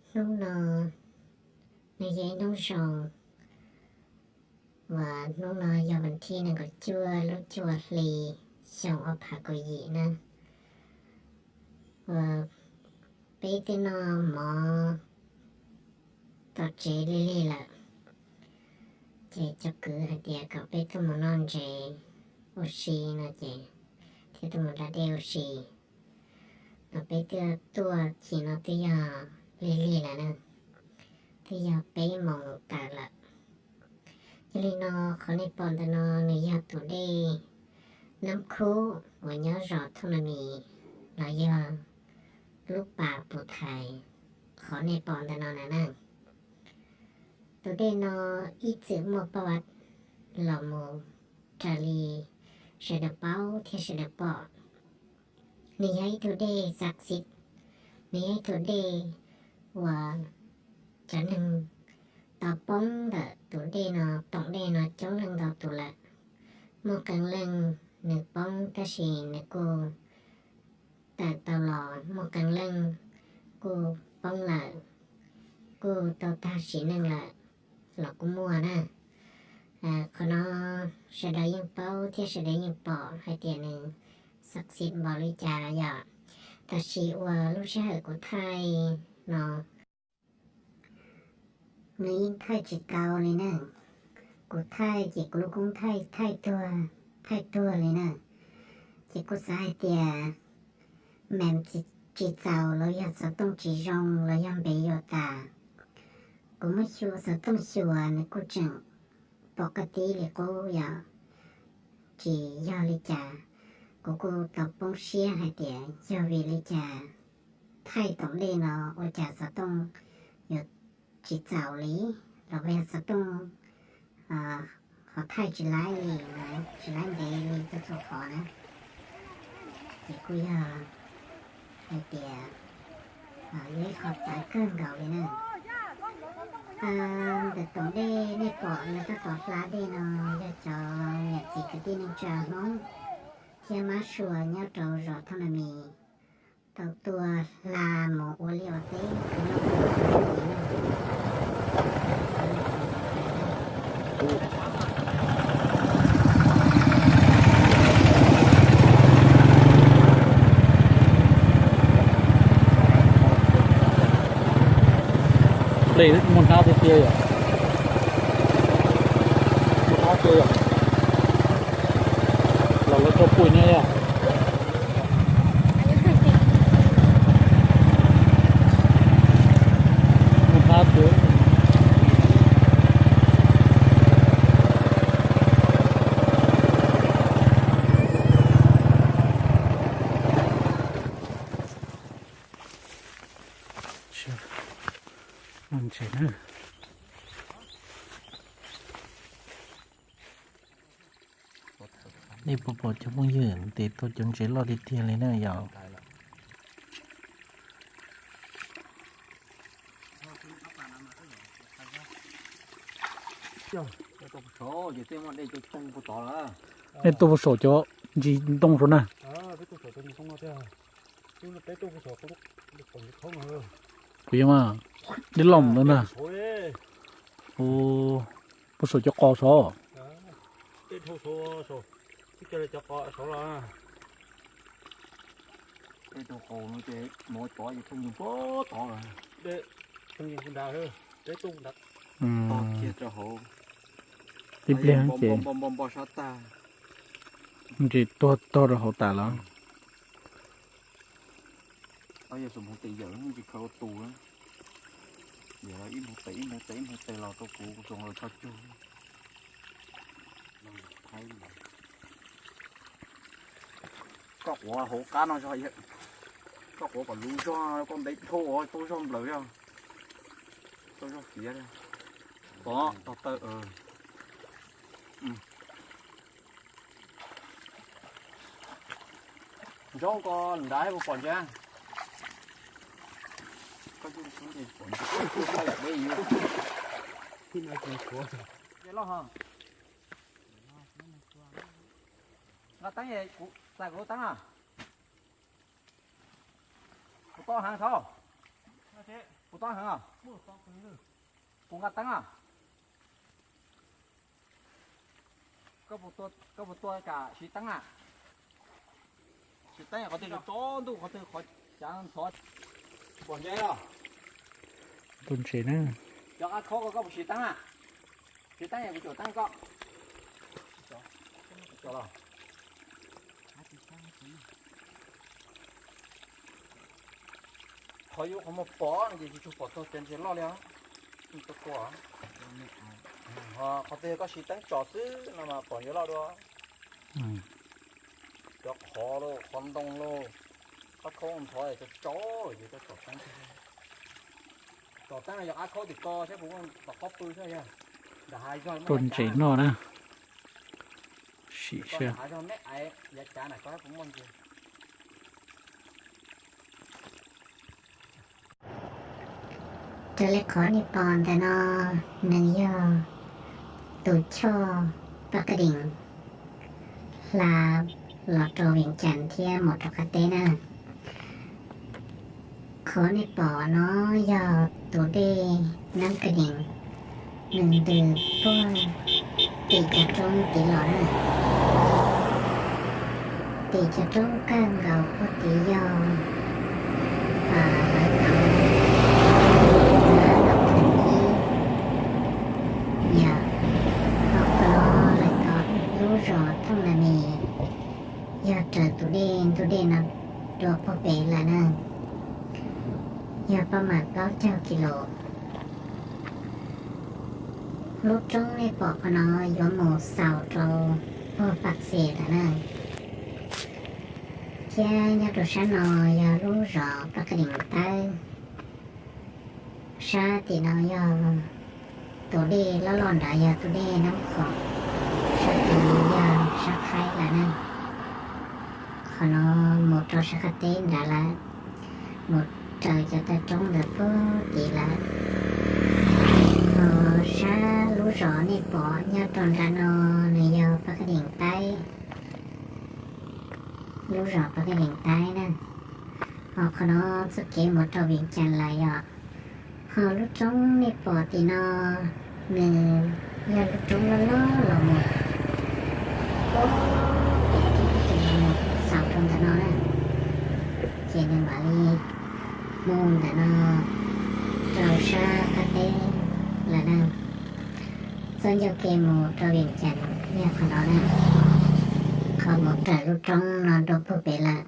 Hnub no nws yog ib hnub zoo, uas hnub no yog vas thib nees nkaum cuaj lub cuaj hli xyoo ob phav kaum yim na. Uas peb twb noj mov tom tsev lig lig lawm, ces cov kwv hais tias kom peb tuaj mus noj ntses ua si no ces thiaj tuaj mus da dej ua si. No peb twb tuaj chim no twb yog lig lig lawm na, twb yog peb moos tawm lawm. Yog li no, qhov nej pom ntawm no nws yog tus dej Nab Khub uas nyob zos Thoj Na Mis los yog lub pas Pus Thais, qhov nej pom ntawm no na na. Tus dej no ib txwm muaj paj vas los mus raws li sawv daws paub thiab sawv daws pom. Nws yog ib tug dej xav xiv, nws yog ib tug dej uas cov neeg tau poob ntawm tus dej no, toom dej no coob leej ntau tus lawm. Muaj qee leej nws poob tab sis nws kuj tawm tau los, muaj qee leej kuj poob lawm, kuj tau tag sim neej lawm los kuj muaj na. Qhov no sawv daws yeej paub thiab sawv daws yeej pom hais tias nws xav xiv npaum li cas yom. Tab sis uas lub sij hawm kuv thaij no nws yeej thaij tsis tau li na. Kuv thaij ces kuv lub koob thaij thaij tuag, thaij tuag li na. Ces kuv xav hais tias mem tsis txaus los yog xov tooj tsis zoo los yog npe yuam tas. Kuv muab xyuas xov tooj xyuas nws kuj tseem pom qab tib li qub yom. Tsis yog li cas, kuv kuj tau poob siab hais tias yog vim li cas thaij toom dej no ua cas xov tooj yuav tsis txaus li, los yog xov tooj ho thaij tsis laib li, tsis laib ntev li txhua txhua qhov na. Ces kuj yog hais tias yog ib qho txawv kawg nkaus li na. Ntawm toom dej nej pom lawv tab tom hla dej no yog cov niam txiv kwv tij neej tsa Hmoob thiab mab sua nyob rau zos Thoj Na Mis tau tuaj hla mus ua liaj ua teb. Dej muaj hnab tiag tiag yom. Muaj hnab tiag yom. Los lawv tuaj pui nyob yom. Muaj hnab tiag. Nej puas pom cov phooj ywg, ntes tau cov ntses loj tiag tiag li na yom. Nej tuaj puag saum cov ntsis ntoo saud na. Kuv yeej mas, dej loj mus no na. Puag saum cov qos saud. Tib pliag ces ntses tuag tog rau hauv tas lawm. Koj quav hauv qab no zog, koj quav kom luv zog, koj ntev dhau tau zog nplawm, tau zog fiav. Tog taw. Zaub ko nrad puas pom ntses? Koj pom ntses, pom ntses. Loj ho. Nqa teeb, kuv txais kuv lub teeb na. Kuv toj heev thaub. Puas tob heev? Puas nqa teeb a? Koj puas tua kam siv teeb a? Siv teeb qhov twg tso ntuj qhov twg qhov cav ntxhov. Pom ntses os. Tus ntses na. Cov qab khob ko koj puas siv teeb a? Siv teeb yog kuv cuam teeb koj. Qhov yuav qhov muag pom no ces tsis tshua pom txog cov ntses loj li os. Qhov twg koj siv teeb tsom xwb no mas pom ntses loj dua. Cov qhov lauj, qhov ntoo lauj, qab khaub ntxhov cov tsaus ces koj tsom teeb. Tsom teeb no yog qab khaub tim ko saib puas muaj tom qab pw thiab yog. Tua ntses noj na. Sim saib. Yav cav na koj puas muaj ntses. Raws li qhov nej pom ntawm no, nws yog tus choj Paj Kab Dees hla los rau Vees Cas thiab mus rau qab teb na. Qhov nej pom no yog tus dej Nab Ka Dees, nws ntws puag tim cov roob tid los na. Tim cov roob kawg nkaus puag tid yog lawv tau ib yam ho qhov no lawv tau lub zos Thooj Na Mis, yog raws tus dej ntug dej no dua puag pem lawm na, yog pab mam plaub caug kis lus. Lub roob nej pom qhov no yuav mus xaus rau puag Paj Xes lawm na. Thiab nyob rau sab no yog lub zos Paj Kab Dees Tawb. Sab tim no yog tus dej loj loj nrad yog tus dej Nab Khom, sab tid yog sab Thaib lawm na. Qhov no mus rau sab qab teb nrad lawm, mus raws cov taw roob ntawd puag tid lawm. Ho sab lub zos nej pom nyob rau nram no nws yog Paj Kab Dees Tawb, lub zos Paj Kab Dees Tawb na. Ho qhov no txoj kev mus rau Vees Cas lawm yom. Ho lub roob nej pom tim no nws yog lub roob loj loj los mus, lub roob tim no mus xaus rau ntawm no na, ces nws mam li mus ntawm no rau sab qab teb lawm na. Txoj ncauj ke mus rau Vees Cas yog qhov no na, qhov mus raws lub roob no dua puag pem lawm.